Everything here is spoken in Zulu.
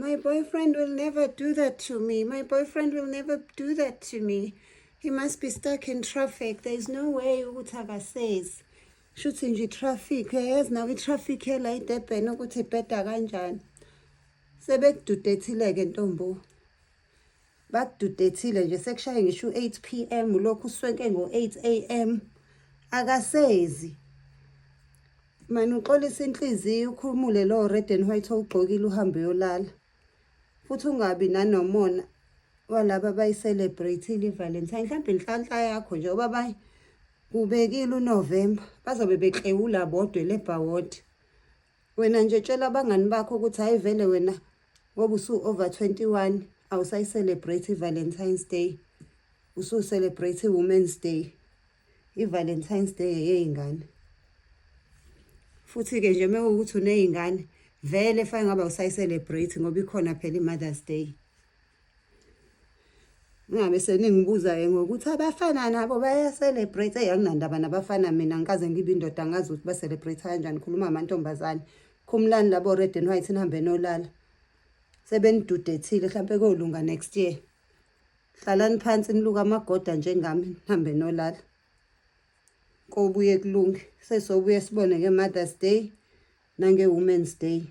"My boyfriend will never do that to me. My boyfriend will never do that to me. He must be stuck in traffic. There's no way ukuthi akasezi." Shuthi nje i-traffic, uyayazi nawe i-traffic yala eDurban ukuthi ibheda kanjani. Sebekududethile-ke ntombo. Bakududethile nje, sekushaye ngisho u-8 p.m., ulokhu uswenke ngo-8 a.m. Akasezi. Mani uxolisa inhliziyo, ukhumule lo red and white owugqokile, uhambe uyolala. Futhi ungabi nanomona walaba abayi-celebrate-ile i-Valentine. Mhlawumbe inhlanhla yakho nje ngoba kubekile uNovember, bazobe beklewula bodwa e-labour ward. Wena nje tshela abangani bakho ukuthi hhayi vele wena ngoba usu-over 21 awusayi-celebrate i-Valentine's Day, usu-celebrate i-Women's Day. I-Valentine's Day eyey'ngane. Futhi-ke nje uma kuwukuthi uney'ngane vele fanele ngabe awusayi-celebrate ngoba ikhona phela i-Mother's Day. Ningabe seningibuza-ke ngokuthi abafana nabo baya-celebrate. Eyi, anginandaba nabafana mina, angikaze ngibe indoda, angazi ukuthi ba-celebrate kanjani. Khuluma amantombazane. Khumulani labo red and white, nihambe nolala. Sebenidudethile, hlampe kuyolunga next year. Hlalani phansi niluke amagoda njengami, nihambe nolala. Kobuye kulunge. Sesobuye sibone nge-Mother's Day nange-Women's Day.